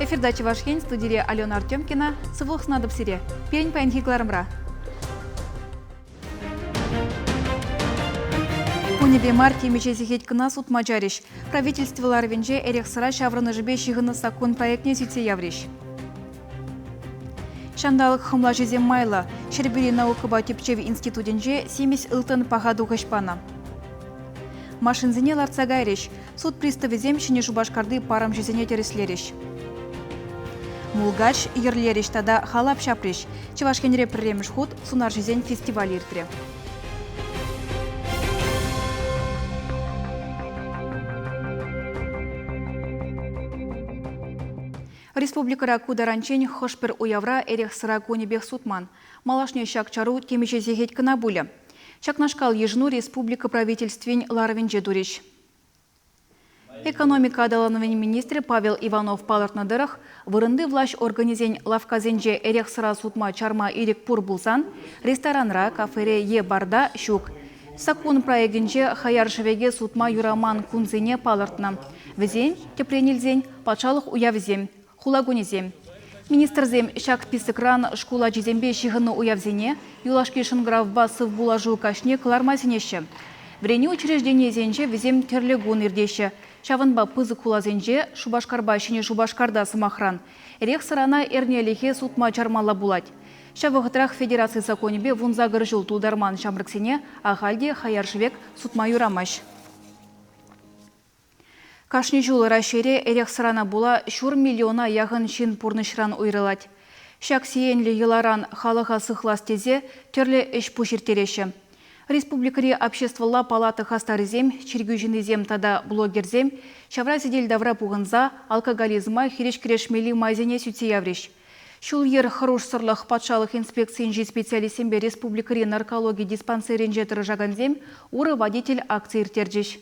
Эфирта Чӑваш Ен студире Алена Артемкина. Сывлӑх сунатӑп сире. Пирӗн паянхи кӑларӑмра. Кунӗпе мар темиҫе сехет кӑна сутма чарӗҫ. Правительство ларӑвӗнче эрех-сӑра ҫаврӑнӑшӗпе ҫыхӑннӑ саккун проектне сӳтсе яврӗҫ. Ҫанталӑк хӑмлаҫисем майлӑ. Ҫӗрпӳри наукӑпа тӗпчев институтӗнче симӗс ылтӑн паха тухӑҫ панӑ. Машинсене лартса кайрӗҫ. Суд приставӗсем Ҫӗнӗ Шупашкарти парӑмҫӑсене тӗрӗслерӗҫ. Мулкач йӗрлерӗҫ тата халап ҫапрӗҫ. Чӑваш Енре пӗрремӗш хут сунарҫӑсен фестивалӗ иртрӗ. Республикӑра ку таранччен хӑш-пӗр уявра эрех-сӑра кунӗпех сутман. Малашне ҫак чару темиҫе сехет кӑна пулӗ. Ҫакнашкал йышӑну республика правительствин ларӑвӗнче турӗҫ. Экономика аталанӑвӗн министрӗ Павел Иванов палӑртнӑ тӑрӑх, вырӑнти влаҫ органӗсен лавккасенче эрех-сӑра сутма чарма ирӗк пур пулсан, ресторанра, кафере е барта ҫук. Саккун проектӗнче хаяр шӗвеке сутма юраман кунсене палӑртнӑ. Вӗсен, тӗпрен илсен, патшалӑх уявӗсем, хула кунӗсем. Министрсем ҫак списокран шкул ачисемпе ҫыхӑннӑ уявсене юлашки шӑнкӑравпа сывпуллашу каҫне кӑларма сӗнеҫҫӗ. Вӗренӳ учрежденийӗсенче вӗсем тӗрлӗ кун иртеҫҫӗ. Ҫавӑнпа пысӑк хуласенче, Шупашкарпа Ҫӗнӗ Шупашкарта сӑмахран, эрех-сӑрана эрнелӗхе сутма чармалла пулать. Ҫав вӑхӑтрах федераци законӗпе 18 ҫул тултарман ҫамрӑксене ахаль те хаяр шӗвек сутма юрамасть. Кашни ҫул Раҫҫейре эрех-сӑрана пула ҫур миллиона яхӑн ҫын пурнӑҫран уйрӑлать. Ҫак сиенлӗ йӑларан халӑха сыхлас тесе тӗрлӗ ӗҫ-пуҫ ирттереҫҫӗ. Республикӑри обществӑлла палата хастарӗсем, чиркӳ ҫыннисем тата блогерсем ҫавра сӗтел тавра пухӑнса алкоголизма хирӗҫ кӗрешмелли майсене сӳтсе яврӗҫ. Ҫул-йӗр хӑрушсӑрлӑх патшалӑх инспекцийӗнчи специалистсемпе республикӑри наркологи диспансерӗнче тӑрӑшакансем Урӑ водитель акци ирттерчӗҫ.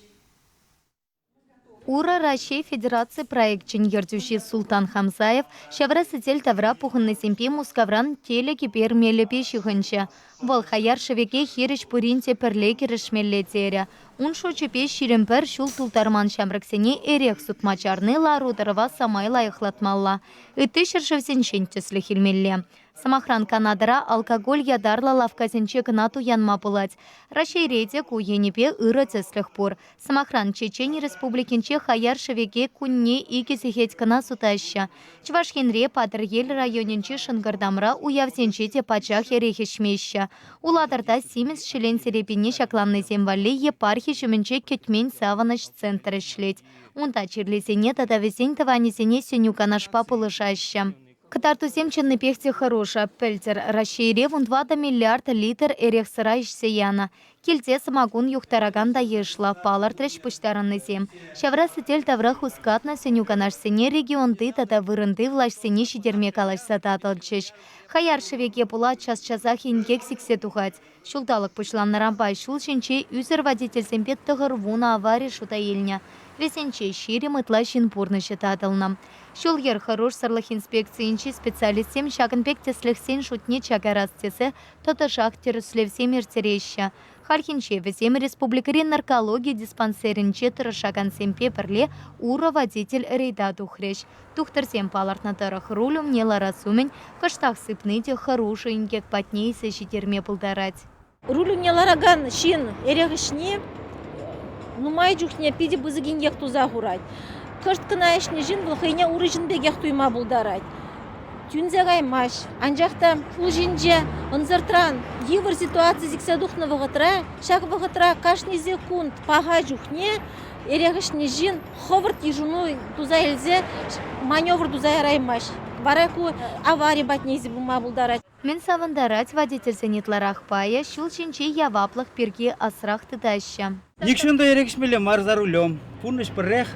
Ура Раҫҫей Федераци проекчӗн ертӳҫи Султан Хамзаев ҫавра сӗтел тавра пухӑннисемпе Мускавран телекӗпер мелӗпе ҫыхӑнчӗ. Вӑл хаяр шӗвеке хирӗҫ пурин те пӗрле кӗрешмелле терӗ. Ун шучӗпе 21 ҫул тултарман ҫамрӑксене эрех сутма чарни лару-тӑрӑва самай лайӑхлатмалла. Ытти ҫӗршывсенчен тӗслӗх илмелле. Сӑмахран, Канадӑра алкоголь ятарлӑ лавккасенче кӑна туянма пулать. Раҫҫейре те ку енӗпе ырӑ тӗслӗх пур. Сӑмахран, Чечен Республикинче хаяр шӗвеке кунне икӗ сехет кӑна сутаҫҫӗ. Чӑваш Енре Патӑрьел районӗнчи Шӑнкӑртамра уявсенче те пачах эрех ӗҫмеҫҫӗ. Улатӑрта симӗс ҫӗлен серепине ҫакланнисем валли епархи ҫумӗнче кӗтмен савӑнӑҫ центр ӗҫлет. Унта чирлисене тата вӗсен тӑванӗсене сӗнӳ-канашпа пулӑшаҫҫӗ. Кӑтартусем чӑннипех те хӑрушӑ. Пӗлтӗр Раҫҫейре 14 миллиард литр эрех-сӑра ӗҫсе янӑ. Килте сӑмакун юхтаракан та йышлӑ, палӑртрӗҫ пуҫтарӑннисем. Ҫавра сӗтел тавра хускатнӑ сӗнӳ-канашсене регионти тата вырӑнти влаҫсене ҫитерме калаҫса татӑлчӗҫ. Хаяр шӗвеке пула час-часах инкек сиксе тухать. Ҫулталӑк пуҫланнӑранпа ҫул ҫинче ӳсӗр водительсемпе 90 авари шута илнӗ. Вӗсенче 20 ытла ҫын пурнӑҫӗ татӑлнӑ. Ҫул-йӗр хӑрушсӑрлӑх инспекцийӗнчи специалистсем ҫакӑн пек тӗслӗхсен шутне чакарас тесе тӑтӑшах тӗрӗслевсем ирттереҫҫӗ. Хальхинче вӗсем республикӑри наркологи диспансерӗнче тӑрӑшакансемпе пӗрле урӑ водитель рейда тухрӗҫ. Тухтӑрсем палӑртнӑ тӑрӑх, руль умне ларас умӗн кӑштах сыпни те хӑрушӑ инкек патне илсе ҫитерме пултарать. Руль умне ларакан ҫын эрех ӗҫни нумай чухне питӗ пысӑк инкек туса хурать. Кӑшт кӑна ӗҫнӗ ҫын вӑл хӑйне урӑ ҫын пекех туйма пултарать. Тӳнсе каймасть. Анчах та ҫул ҫинче ӑнсӑртран йывӑр ситуаци сиксе тухнӑ вӑхӑтра, ҫак вӑхӑтра кашни секунд паха чухне эрех ӗҫнӗ ҫын хӑвӑрт йышӑну туса илсе маневр туса яраймасть. Вара ку авари патне илсе пыма пултарать. Мӗн савӑнтарать водительсен ытларах пайӗ ҫул ҫинчи яваплӑх пирки асрах тытаҫҫӗ. Нихҫан та эрех ӗҫмелле мар за рулем. Пурнӑҫ пӗррех,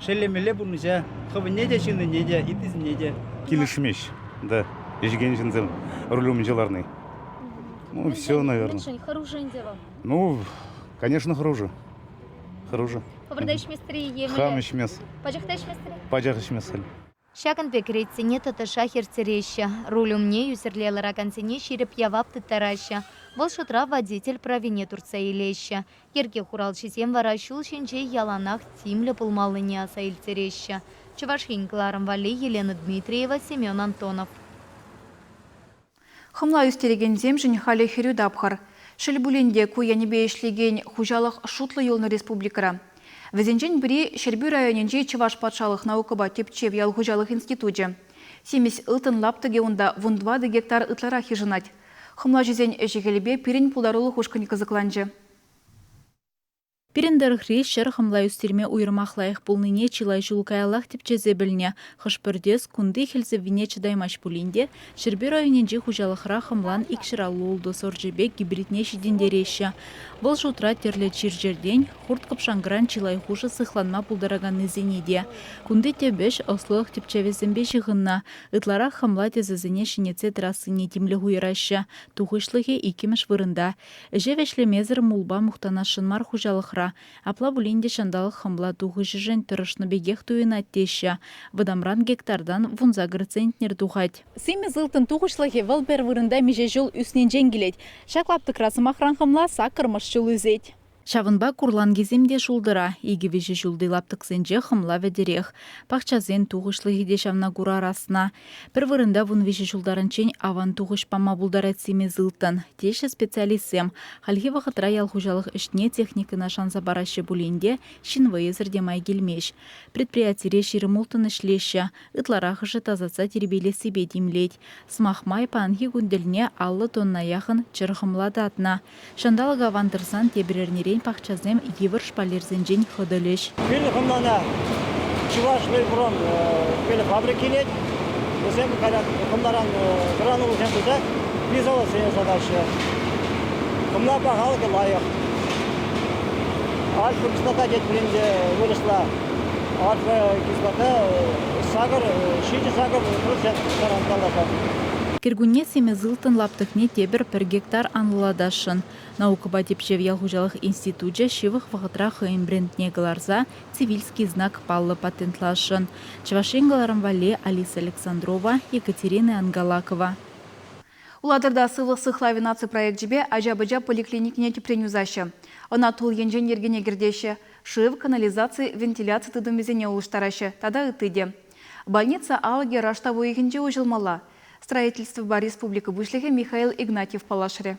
шеллемелле пурнӑҫа. Хӑвӑнне те, ҫыннине те, ыттисене те. Килӗшмест, да, ӗҫекен ҫынсем руль умӗнче ларни. Ну, все, наверное. Мӗншӗн хӑрушӑ ӗнтӗ вӑл? Ну, конечно, хӑрушӑ. Хӑрушӑ. Хӑвӑрта ӗҫместӗр-и е мӗнле? Хам ӗҫмес. Пачах та ӗҫместӗр-и? Пачах ӗҫмес халь. Ҫакӑн пек рейдсене тӑтӑшах ирттереҫҫӗ. Руль умне ӳсӗрле ларакансене ҫирӗп явап тыттараҫҫӗ. Вӑл шутра водитель правине туртса илеҫҫӗ. Йӗрке хуралҫисем вара ҫул ҫинче яланах тимлӗ пулмаллине аса илтереҫҫӗ. Чӑваш Ен кӑларӑм валли Елена Дмитриева, Семен Антонов. Хӑмла ӳстерекенсемшӗн халӗ хӗрӳ тапхӑр. Шел пулин те, ку енӗпе ӗҫлекен хуҫалӑх шутлӑ юлнӑ республикӑра. Вӗсенчен пӗри Ҫӗрпӳ районӗнчи Чӑваш патшалӑх наукӑпа тӗпчев ял хуҫалӑх институчӗ. Симӗс ылтӑн лаптӑкӗ унта 14 гектар ытларах йышӑнать. Хӑмлаҫӑсен ӗҫӗ-хӗлӗпе пирӗн пултарулӑх ушкӑнӗ кӑсӑкланчӗ. Пирӗн тӑрӑхри ҫӗр хӑмла ӳстерме уйрӑмах лайӑх пулнине чылай ҫул каяллах тӗпчесе пӗлнӗ. Хӑш-пӗр тӗс кунти хӗл сиввине чӑтаймасть пулин те Ҫӗрпӳ районӗнчи хуҫалӑхра хӑмлан 256 сорчӗпе гибридне ҫитӗнтереҫҫӗ. Вӑл шутра тӗрлӗ чир-чӗртен, хурт-кӑпшанкӑран чылай хушӑ сыхланма пултараканнисене те. Кунти тӗп ӗҫ ӑслӑлӑх тӗпчевӗсемпе ҫыхӑннӑ. Ытларах хӑмла тӗсӗсене ҫӗнетсе тӑрассине тимлӗх уйӑраҫҫӗ. Тухӑҫлӑхӗ иккӗмӗш вырӑнта. Ӗҫе вӗҫлемесӗр мулпа мухтанасшӑн мар хуҫалӑхра. Апла пулин те ҫанталӑк хӑмла тухӑҫӗшӗн тӑрӑшнӑ пекех туйӑнать теҫҫӗ. Вӑтамран гектартан 18 центнер тухать. Симӗс ылтӑн тухӑҫлӑхӗ вӑл пӗр вырӑнта миҫе ҫул ӳснинчен килет. Ҫак лаптӑкра, сӑмахран, хӑмла саккӑрмӗш ҫул ӳсет. Ҫавӑнпа курланкисем те шултӑра. Икӗ-виҫӗ ҫулти лаптӑксенче хӑмла вӗтӗрех. Пахчасен тухӑҫлӑхӗ те ҫавна кура расна. Пӗр вырӑнта 13 ҫул таранччен аван тухӑҫ пама пултарать симӗс ылтӑн, теҫҫӗ специалистсем. Хальхи вӑхӑтра ял хуҫалӑх ӗҫне техникӑна шанса параҫҫӗ пулин те ҫын вӑйӗсӗр те май килмест. Предприятире 26 ӗҫлеҫҫӗ. Ытларахӑшӗ тасатса тирпейлессипе тимлет. Сӑмах май, паянхи кун тӗлне 50 тонна яхӑн чӗр хӑмла татнӑ. Ҫанталӑк аван тӑрсан тепӗр эрнерен пахчасем йывӑр шпалерсенчен хӑтӑлӗҫ. Пирӗн хӑмлана Чӑваш Велпром фабрики килет. Вӗсем хӑмларан гранулӑсем туса бизолосене сатаҫҫӗ. Хӑмла пахалӑхӗ лайӑх. Альфа-кислота тетпӗр ӗнтӗ вырӑсла. Альфа-кислота сакӑр, ҫичӗ-сакӑр процент таран танлашать. Кӗркунне симӗс ылтӑн лаптӑкне тепӗр пӗр гектар анлӑлатасшӑн. Наукӑпа тӗпчев ял хуҫалӑх институчӗ ҫывӑх вӑхӑтра хӑйӗн брендне кӑларса «Цивильский знак» паллӑ патентласшӑн. Чӑваш Ен кӑларӑм валли Алиса Александрова, Екатерина Ангалакова. Улатӑрта Сывлӑх сыхлавӗ наци проекчӗпе ача-пӑча поликлиникине тӗпрен юсаҫҫӗ. Ӑна тул енчен йӗркене кӗртеҫҫӗ, шыв, канализаци, вентиляци тытӑмӗсене улӑштараҫҫӗ тата ытти те. Больница алӑкӗ раштав уйӑхӗнче уҫӑлмалла. Строительствӑпа республика Пуҫлӑхӗ Михаил Игнатьев паллашрӗ.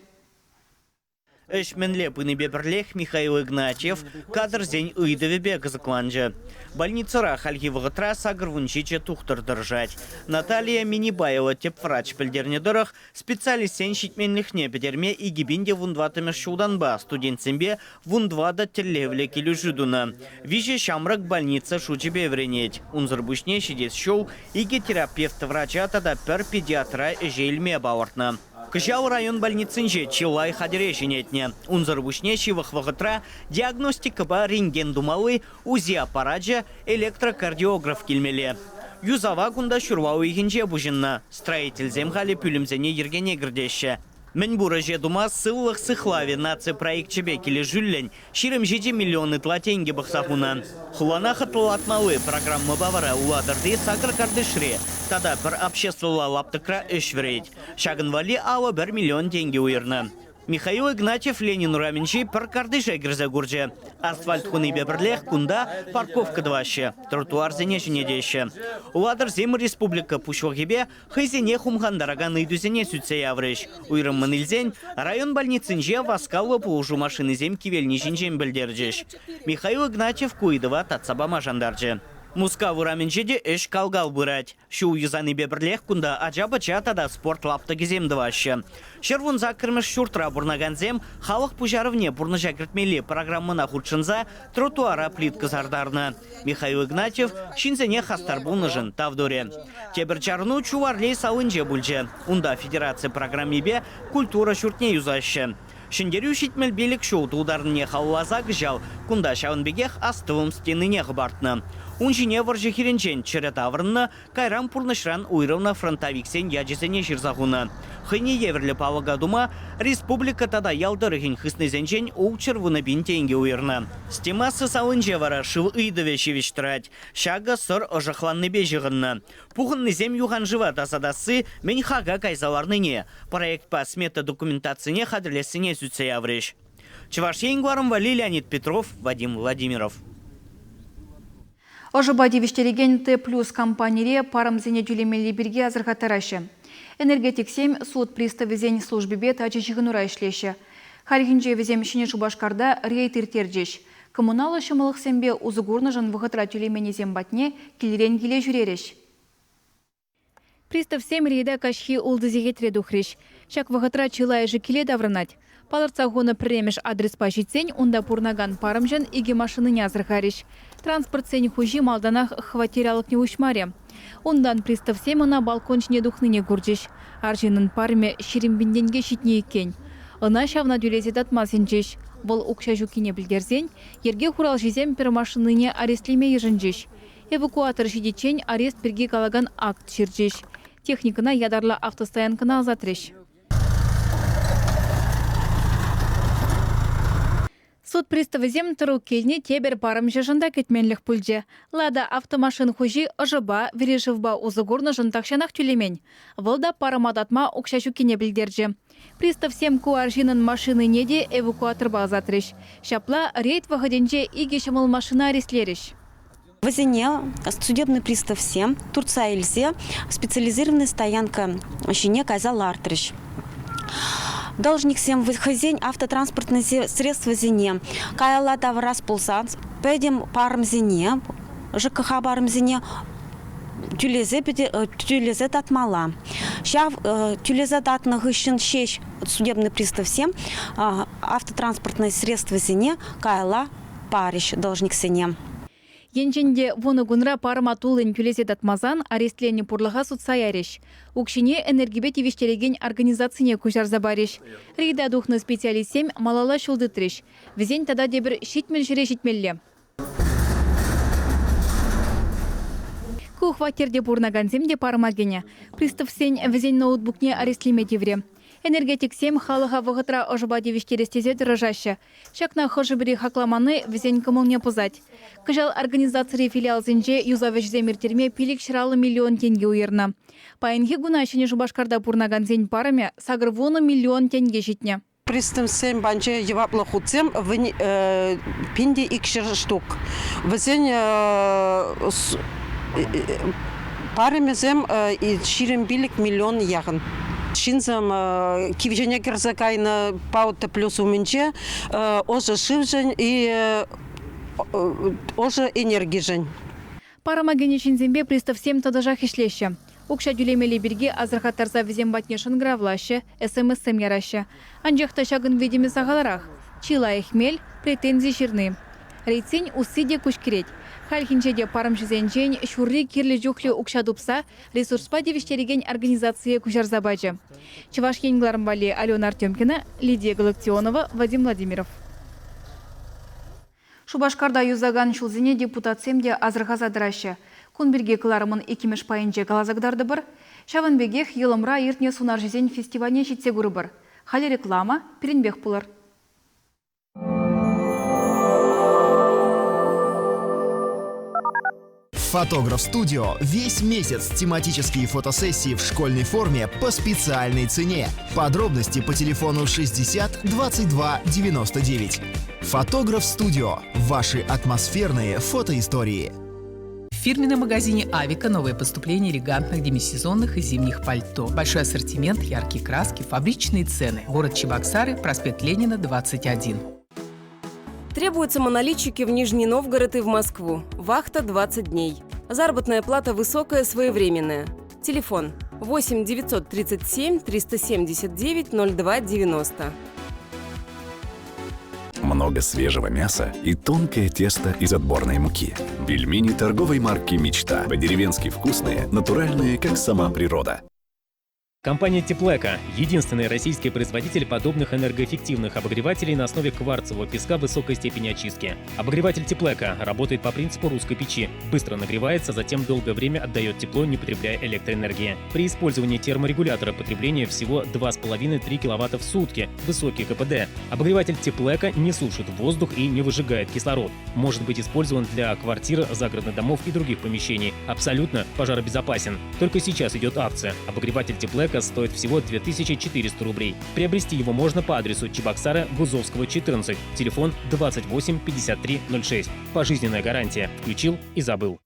Ӗҫ мӗнле пынипе пӗрлех Михаил Игнатьев кадрсен ыйтӑвӗпе кӑсӑкланчӗ. Больницӑра хальхи вӑхӑтра 87 тухтӑр тӑрӑшать. Наталья Минибаева тӗп врач пӗлтернӗ тӑрӑх, специалистсен ҫитменлӗхне пӗтерме 2014-мӗш ҫултанпа студентсемпе 14 тӗллевлӗ килӗшӳ тунӑ. Виҫӗ ҫамрӑк больница шучӗпе вӗренет. Унсӑр пуҫне ҫитес ҫул икӗ терапевт врача тата пӗр педиатра ӗҫе илме палӑртнӑ. Кӑҫал район больницинче чылай хатӗре ҫӗнетнӗ. Унсӑр пуҫне ҫывӑх вӑхӑтра диагностикӑпа рентген тумалли УЗИ аппарачӗ, электрокардиограф килмелле. Юсава кунта ҫурла уйӑхӗнче пуҫӑннӑ. Строительсем халӗ пӳлӗмсене йӗркене кӗртеҫҫӗ. Мӗнпур ӗҫе тума Сывлӑх сыхлавӗ наци проекчӗпе килӗшӳллӗн 27 миллион ытла тенкӗ пӑхса хунӑ. Хулана хӑтлӑлатмалли программӑпа вара Улатӑрти сакӑр картишре тата пӗр обществӑлла лаптӑкра ӗҫ вӗрет. Ҫакӑн валли 51 миллион тенкӗ уйӑрнӑ. Михаил Игнатьев Ленин урамӗнчи пӗр картише кӗрсе курчӗ. Асфальт хунипе пӗрлех кунта парковка тӑваҫҫӗ, тротуарсене ҫӗнетеҫҫӗ. Улатӑрсем республика Пуҫлӑхӗпе хӑйсене хумхантаракан ыйтусене сӳтсе яврӗҫ. Уйрӑммӑн илсен, район больницинче васкавлӑ пулӑшу машинисем кивелни ҫинчен пӗлтерчӗҫ. Михаил Игнатьев ку ыйтӑва татса пама шантарчӗ. Мускав урамӗнче те ӗҫ кал-кал пырать. Ҫул юсанипе пӗрлех кунта ача-пӑча тата спорт лаптӑкӗсем тӑваҫҫӗ. 118-мӗш ҫуртра пурӑнакансем халӑх пуҫарӑвне пурнӑҫа кӗртмелли программӑна хутшӑнса тротуара плитка сартарнӑ. Михаил Игнатьев ҫынсене хастар пулнӑшӑн тав турӗ. Тепӗр чарӑну Чуварлей салинче пулчӗ. Унта федераци программипе культура ҫуртне юсаҫҫӗ. Ҫӗнтерӳ 75 ҫул тултарнине халалласа кӑҫал кунта ҫавӑн пекех астӑвӑм стенине хӑпартнӑ. Ун ҫине вӑрҫӑ хирӗнчен чӗрӗ таврӑннӑ, кайран пурнӑҫран уйрӑлнӑ фронтовиксен ячӗсене ҫырса хунӑ. Хӑйне евӗрлӗ палӑка тума республика тата ял тӑрӑхӗн хыснисенчен 610 пин тенкӗ уйӑрнӑ. Стемасса салинче вара шыв ыйтӑвӗ ҫивӗч тӑрать. Ҫакӑ Сӑр ӑшӑхланнипе ҫыхӑннӑ. Пухӑннисем юханшыва тасатасси мӗн хака кайса ларнине, проектпа смета документацине хатӗрлессине сӳтсе яврӗҫ. Чӑваш Ен кӑларӑм валли Леонид Петров, Вадим Владимиров. Ӑшӑпа тивӗҫтерекен Т плюс компанире парӑмсене тӳлемелли пирки асӑрхаттараҫҫӗ. Энергетиксем суд приставӗсен службипе тачӑ ҫыхӑнура ӗҫлеҫҫӗ. Хальхинче вӗсем Ҫӗнӗ Шупашкарта рейд ирттерчӗҫ. Коммуналлӑ ҫӑмӑллӑхсемпе усӑ курнӑшӑн вӑхӑтра тӳлеменнисем патне килрен киле ҫӳрерӗҫ. Приставсем рейда каҫхи ултӑ сехетре тухрӗҫ. Ҫак вӑхӑтра чылайӑшӗ киле таврӑнать. Палӑртса хунӑ пӗрремӗш адреспа ҫитсен унта пурӑнакан парӑмҫӑн икӗ машинине асӑрхарӗҫ. Транспортсен хуҫи малтанах хваттер алӑкне уҫмарӗ. Унтан приставсем ӑна балкон ҫине тухнине курчӗҫ. Арҫыннӑн парӑмӗ 20 пин тенке ҫитнӗ иккен. Ӑна ҫавна тӳлесе татма сӗнчӗҫ. Вӑл укҫа ҫуккине пӗлтерсен йӗрке хуралҫисем пӗр машинине арестлеме йышӑнчӗҫ. Эвакуатор ҫитиччен арест пирки калакан акт ҫырчӗҫ. Техникӑна ятарлӑ автостоянкӑна ӑсатрӗҫ. Суд приставӗсем тӑрук килни тепӗр парӑмҫӑшӑн та кӗтменлӗх пулчӗ. Лада автомашин хуҫи ӑшӑпа, вӗри шывпа усӑ курнӑшӑн тахҫанах тӳлемен. Вӑл та парӑма татма укҫа ҫуккине пӗлтерчӗ. Приставсем ку арҫыннӑн машинине те эвакуаторпа ӑсатрӗҫ. Ҫапла рейд вӑхӑтӗнче икӗ ҫӑмӑл машина арестлерӗҫ. Вӗсене судебный приставсем туртса илсе специализированный стоянка ҫине кайса лартрӗҫ. Должниксем хӑйсен автотранспортный средствӑсене каялла тавӑрас пулсан пӗтӗм парӑмсене, ЖКХ парӑмсене тӳлесе, тӳлесе татмалла. Ҫав тӳлесе татнӑ хыҫҫӑн ҫеҫ судебный приставсем автотранспортный средствӑсене каялла парӗҫ должниксене. Енчен те вунӑ кунра парӑма туллин тӳлесе татмасан арестленӗ пурлӑха сутса ярӗҫ. Укҫине энергипе тивӗҫтерекен организацине куҫарса парӗҫ. Рейда тухнӑ специалистсем малалла ҫул тытрӗҫ. Вӗсен тата тепӗр 70 ҫӗре ҫитмелле. Ку хваттерте пурӑнакансем те парӑма кӗнӗ. Приставсен вӗсен ноутбукне арестлеме тиврӗ. Энергетиксем халӑха вӑхӑтра ӑшӑпа тивӗҫтерес тесе тӑрӑшаҫҫӗ. Ҫакна хӑшӗ-пӗри хакламанни вӗсен кӑмӑлне пӑсать. Кӑҫал организацири филиалсенче юсав ӗҫӗсем ирттерме 550 миллион тенкӗ уйӑрнӑ. Паянхи куна Ҫӗнӗ Шупашкарта пурӑнакансен парӑмӗ 80 миллион тенке ҫитнӗ. Приставсен панче яваплӑ хутсем 1200 штук. Вӗсен парӑмӗсем 25 миллион яхӑн. Ҫынсем кивҫене кӗрсе кайнӑ Паута плюс умӗнче ӑшӑ шывшӑн и ӑшӑ энергишӗн. Парӑма кӗнӗ ҫынсемпе приставсем тӑтӑшах ӗҫлеҫҫӗ. Укҫа тӳлемелли пирки асӑрхаттарса вӗсем патне шӑнкӑравлаҫҫӗ, СМС-сем яраҫҫӗ. Анчах та ҫакӑн витӗмӗ сахалрах. Чи лайӑх мел – претензи ҫырни. Рейдсен усси те куҫкӗрет. Хальхинче те парӑмҫӑсенчен ҫурри кирлӗ чухлӗ укҫа тупса ресурспа тивӗҫтерекен организацие куҫарса пачӗ. Чӑваш Ен кӑларӑм валли Алена Артемкина, Лидия Галактионова, Вадим Владимиров. Шупашкарта юсакан ҫулсене депутатсем те асӑрхаса тӑраҫҫӗ. Кун пирки кӑларӑмӑн иккӗмӗш пайӗнче каласа кӑтартӑпӑр. Ҫавӑн пекех Йӑлӑмра иртнӗ сунарҫӑсен фестивальне ҫитсе курӑпӑр. Халӗ реклама, пирӗнпех пулӑр. Фотограф Студио весь месяц тематические фотосессии в школьной форме по специальной цене. Подробности по телефону 60 22 99. Фотограф Студио. Ваши атмосферные фотоистории. В фирменном магазине «Авика» новое поступление элегантных демисезонных и зимних пальто. Большой ассортимент, яркие краски, фабричные цены. Город Чебоксары, проспект Ленина, 21. Требуются монолитчики в Нижний Новгород и в Москву. Вахта 20 дней. Заработная плата высокая, своевременная. Телефон 8 937 379 02 90. Много свежего мяса и тонкое тесто из отборной муки. Пельмени торговой марки «Мечта». По-деревенски вкусные, натуральные, как сама природа. Компания «Теплэко» – единственный российский производитель подобных энергоэффективных обогревателей на основе кварцевого песка высокой степени очистки. Обогреватель «Теплэко» работает по принципу русской печи. Быстро нагревается, затем долгое время отдает тепло, не потребляя электроэнергии. При использовании терморегулятора потребление всего 2,5-3 киловатта в сутки, высокий КПД. Обогреватель «Теплэко» не сушит воздух и не выжигает кислород. Может быть использован для квартир, загородных домов и других помещений. Абсолютно пожаробезопасен. Только сейчас идет акция. Обогреватель «Теплэко» «Теплэко» стоит всего 2400 рублей. Приобрести его можно по адресу Чебоксара, Гузовского, 14, телефон 28 53 06. Пожизненная гарантия. Включил и забыл.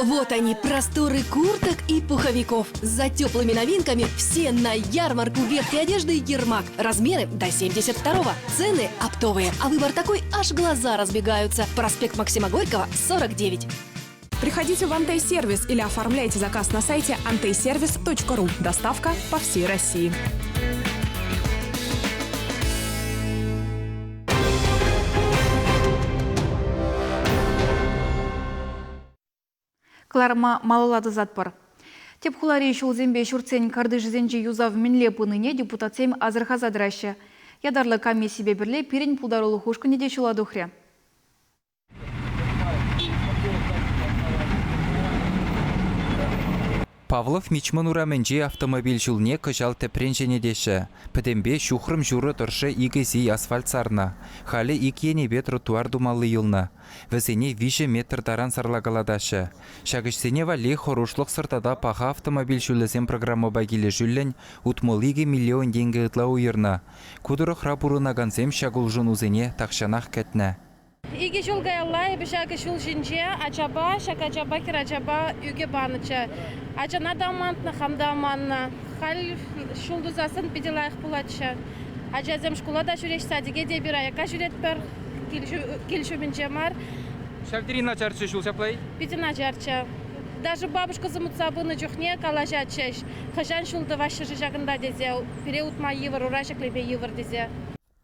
Вот они, просторы курток и пуховиков. За теплыми новинками все на ярмарку верхней одежды «Ермак». Размеры до 72-го. Цены оптовые. А выбор такой, аж глаза разбегаются. Проспект Максима Горького, 49. Приходите в Антей-сервис или оформляйте заказ на сайте anteyservice.ru. Доставка по всей России. Кӑларӑма малалла тӑсатпӑр. Тӗп хулари ҫулсемпе ҫуртсен картишӗсенчи юсав мӗнле пынине депутатсем асӑрхаса тӑраҫҫӗ. Ятарлӑ комиссипе пӗрле пирӗн пултарулӑх ушкӑнӗ те ҫула тухрӗ. Павлов Мичман урамӗнчи автомобиль ҫулне кӑҫал тӗпрен ҫӗнетеҫҫӗ. Пӗтӗмпе ҫухрӑм ҫурӑ тӑршшӗ икӗ сий асфальт сарнӑ. Халӗ ик енӗпе тротуар тумалли юлнӑ. Вӗсене виҫӗ метр таран сарлакалатаҫҫӗ. Ҫак ӗҫсене валли хӑрушлӑхсӑр тата паха автомобиль ҫулӗсем программӑпа килӗшӳллӗн 62 миллион тенкӗ ытла уйӑрнӑ. Ку тӑрӑхра пурӑнакансем ҫак улшӑнусене тахҫанах кӗтнӗ. Икӗ ҫул каялла эпӗ ҫакӑ ҫул ҫинче ачапа, ҫак ачапа, хӗрачапа ӳкӗ панӑччӗ. Ачана та амантнӑ, хам та аманнӑ. Халь ҫул тусассӑн питӗ лайӑх пулатчӗ. Ачасем шкула та ҫӳреҫ, садике те эпир аякка ҫӳретпӗр, кил ҫумӗнче мар. Ҫав тери начарччӗ ҫул ҫапла-и? Питӗ начарччӗ. Даже бабушка сӑмутса пынӑ чухне калаҫатчӗҫ, хӑҫан ҫул тӑваҫҫӗ-ши ҫакӑнта тесе, пире утма йывӑр, ура ҫӗклеме йывӑр тесе.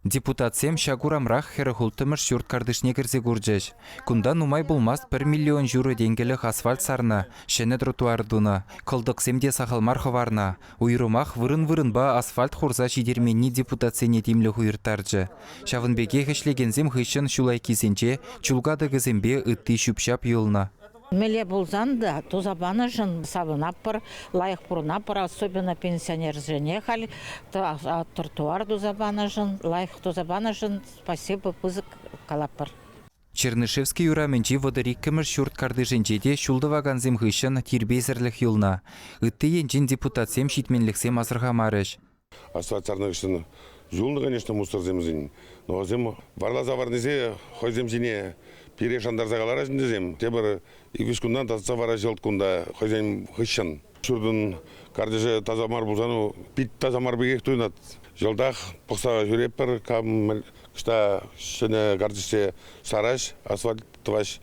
Депутатсем ҫак урамрах 46-мӗш ҫурт картишне кӗрсе курчӗҫ. Кунта нумай пулмасть пӗр миллион ҫурӑ тенкӗлӗх асфальт сарнӑ, ҫӗнӗ тротуар тунӑ. Кӑлтӑксем те сахал мар хӑварнӑ. Уйрӑмах вырӑн-вырӑнпа асфальт хурса ҫитерменни депутатсене тимлӗх уйӑрттарчӗ. Ҫавӑн пекех ӗҫлекенсем хыҫҫӑн ҫул айккисенче чул катӑкӗсемпе ытти ҫӳп-ҫап юлнӑ. Мӗнле пулсан та туса панӑшӑн савӑнатпӑр, лайӑх пурӑнатпӑр, особенно пенсионерсене халь тротуар туса панӑшӑн, лайӑх туса панӑшӑн спасибо пысӑк калатпӑр. Чернышевский урамӗнчи 32-мӗш ҫурт картишӗнче те ҫул тӑвакансем хыҫҫӑн тирпейсӗрлӗх юлнӑ. Ытти енчен депутатсем ҫитменлӗхсем асӑрхамарӗҫ. Асфальт сарнӑ хыҫҫӑн юлнӑ, конечно, мусорсем. Но вӗсем варласа варнисе хӑйсем ҫине пире шантарса каларӗҫ ӗнтӗсем. Тепӗр ик-виҫ кунтан татса вара ҫӑлт кунта хӑйсен хыҫҫӑн. Ҫуртӑн картишӗ таса мар пулсан пит таса мар пекех туйӑнать. Йӑлтах пӑхса ҫӳретпӗр, кам ӑҫта ҫӗнӗ картишсе сараҫ, асфальт тӑваҫ.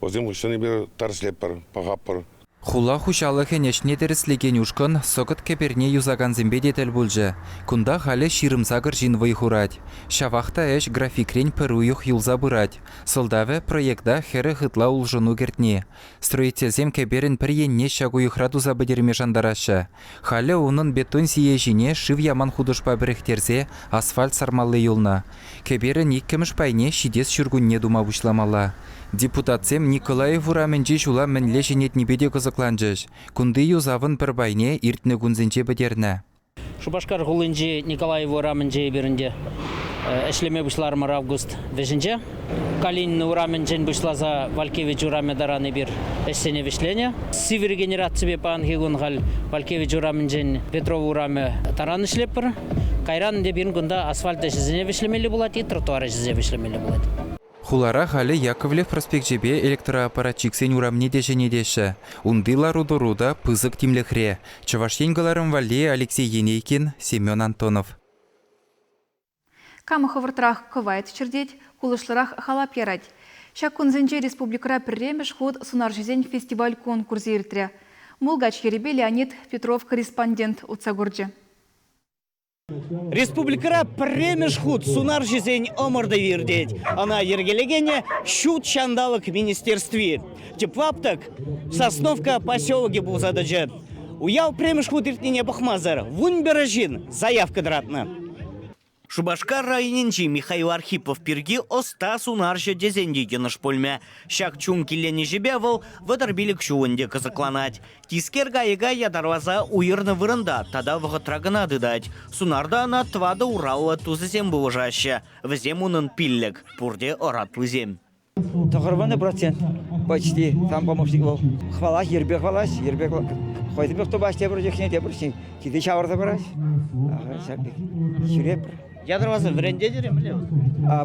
Вӗсем хыҫҫӑн эпир тӗрӗслетпӗр, пӑхатпӑр. Хула хуҫалӑхӗн ӗҫне тӗрӗслекен ушкӑн Сӑкӑт кӗперне юсакансемпе те тӗл пулчӗ. Кунта халӗ 28 ҫын вӑй хурать. Ҫавах та ӗҫ графикрен пӗр уйӑх юлса пырать. Сӑлтавӗ проекта 40 ытла улшӑну кӗртни. Строительсем кӗперӗн пӗр енне ҫак уйӑхра туса пӗтерме шантараҫҫӗ. Халӗ унӑн бетон сийӗ ҫине шыв яман хутӑшпа пӗрӗхтерсе асфальт сармалли юлнӑ. Кӗперӗн иккӗмӗш пайне ҫитес ҫуркунне тума пуҫламалла. Депутатсем Николаев урамӗнчи ҫула мӗнле ҫӗнетнипе те кӑсӑкланчӗҫ. Кунти юсавӑн пӗр пайне иртнӗ кунсенче пӗтернӗ. Шупашкар хулинчи Николаев урамӗнче эпир ӗнтӗ ӗҫлеме пуҫларӑмӑр август вӗҫӗнче. Калинин урамӗнчен пуҫласа Валькевич урамӗ таран эпир ӗҫсене вӗҫленӗ. Сивӗ регенераципе паянхи кун халь Валькевич урамӗнчен Петров урамӗ таран ӗҫлетпӗр. Кайран ӗнтӗ пирӗн кунта асфальт ӗҫӗсене вӗҫлемелле пулать и тротуар ӗҫӗсене вӗҫлемелле пулать. Хулара халӗ Яковлев проспекчӗпе электроаппаратчиксен урамне те ҫӗнетеҫҫӗ. Унти лару-тӑру та пысӑк тимлӗхре. Чӑваш Ен кӑларӑм валли Алексей Енейкин, Семен Антонов. Кам хӑвӑртрах кӑвайт чӗртет, кулӑшлӑрах халап ярать. Ҫак кунсенче республикӑра пӗрремӗш хут сунарҫӑсен фестиваль-конкурсӗ иртрӗ. Мулкач йӗрӗпе Леонид Петров корреспондент утса курчӗ. Республикӑра пӗрремӗш хут сунарҫӑсен ӑмӑртӑвӗ иртет. Ӑна йӗркелекенӗ Ҫут ҫанталӑк министерстви. Тӗп лаптӑк Сосновка поселокӗ пулса тӑчӗ. Уяв пӗрремӗш хут иртнине пӑхмасӑр 11 ҫын заявка тӑратнӑ. Шупашкар районӗнчи Михаил Архипов пирки ӑста сунарҫӑ тесен те йӑнӑш пулмӗ. Ҫак чун киленӗҫӗпе вӑл 35 ҫул ӗнтӗ кӑсӑкланать. Тискер кайӑка ятарласа уйӑрнӑ вырӑнта тата вӑхӑтра кӑна тытать. Сунарта ӑна тӑватӑ ураллӑ тусӗсем пулӑшаҫҫӗ. Вӗсем унӑн пиллӗк, пурте ӑратлисем. 90 процент почти там помощник вӑл. Хвалать, йӗрпе хвалать, йӗрпе. Хӑйсемех тупаҫ тепӗр чухне, тепӗр чухне килте ҫавӑрса параҫ. Ҫав пек ҫӳрепӗр. Ятарласа вӗрентетӗр-и мӗнле?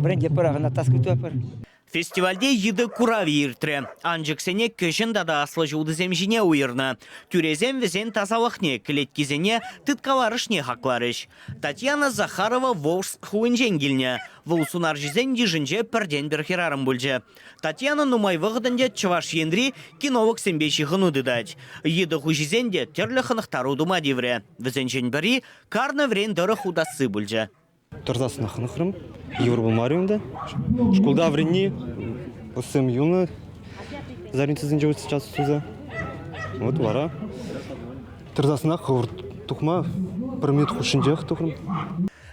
Вӗрентетпӗр, ӑна таска тупатпӑр. Фестивальте йытӑ куравӗ иртрӗ. Анчӑксене кӗҫӗн тата аслӑ ҫултисем ҫине уйӑрнӑ. Тӳресем вӗсен тасалӑхне, кӗлеткисене, тыткаларӑшне хакларӗҫ. Татьяна Захарова Волжск хулинчен килнӗ. Вӑл сунарҫӑсен йышӗнче пӗртен-пӗр хӗрарӑм пулчӗ. Татьяна нумай вӑхӑт ӗнтӗ Чӑваш Енри кинологсемпе ҫыхӑну тытать. Йытӑ хуҫисен те тӗрлӗ хӑнӑхтару тума тиврӗ. Вӗсенчен пӗри карнӑ вӗрен тӑрӑх утасси пулчӗ. Тӑрсассӑнах хӑнӑхрӑм. Йывӑр пулмарӗ унта. Шкулта вӗренни ӑссем юлнӑ занятисенче сейчас туса. Вот вара тӑрсассӑнах хӑвӑрт тухма пӗр минут хушшинчех тухрӑм.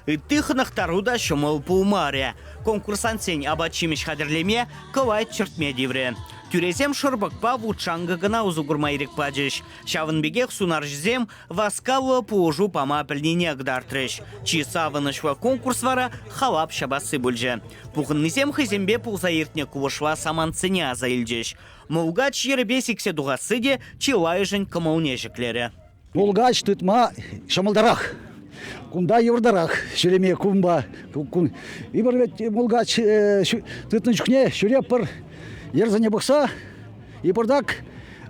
Ытти хӑнӑхтару та ҫӑмӑл пулмарӗ. Конкурсантсен апат-ҫимӗҫ хатӗрлеме, кӑвайт чӗртме тиврӗ. Тӳресем шӑрпӑкпа вут-шанкӑ кӑна усӑ курма ирӗк пачӗҫ. Ҫавӑн пекех сунарҫӑсем васкавлӑ пулӑшу пама пӗлнине кӑтартрӗҫ. Чи савӑнӑҫлӑ конкурс вара халап ҫапасси пулчӗ. Пухӑннисем хӑйсемпе пулса иртнӗ кулӑшла самантсене аса илчӗҫ. Мулкач йӗрӗпе сиксе тухасси те чылайӑшӗн кӑмӑлне ҫӗклерӗ. Мулкач тытма ҫӑмӑлтарах. Кунта йывӑртарах ҫӳреме кунпа. Эпир вӗт мулкач тытнӑ чухне ҫӳреппӗр йӗрсене пӑхса и пӑртак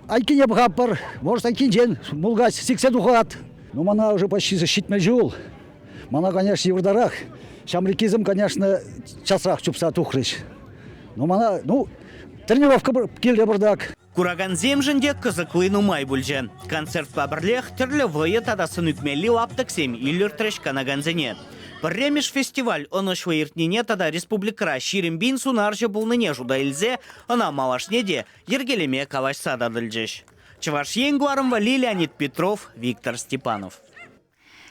айккине пӑхатпӑр. Может, айккинчен мулкач сиксе тухать. Ну, мана уже почти ҫитмӗл ҫул. Мана, конечно, йывӑртарах. Ҫамрӑккисем, конечно, часрах чупса тухрӗҫ. Ну, мана, ну, тренировка килте пӑртак. Куракансемшӗн те кӑсӑкли нумай пулчӗ. Концертпа пӗрлех тӗрлӗ вӑйӑ тата сӑн ӳкмелли лаптӑксем илӗртрӗҫ канакансене. Пӗрремӗш фестиваль ӑнӑҫлӑ иртнине тата республикӑра 20 пин сунарҫӑ пулнине шута илсе ӑна малашне те йӗркелеме калаҫса татӑлчӗҫ. Чӑваш Ен кӑларӑм валли Леонид Петров, Виктор Степанов.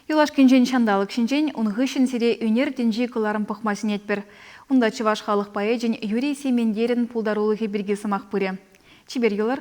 Юлашкинчен ҫанталӑк ҫинчен, ун хыҫҫӑн сире ӳнер тӗнчи кӑларӑм пӑхма сӗнетпӗр. Унта чӑваш халӑх поэчӗн Юрий Сементерӗн пултарулӑхӗ пирки сӑмах пырӗ. Чипер юлӑр.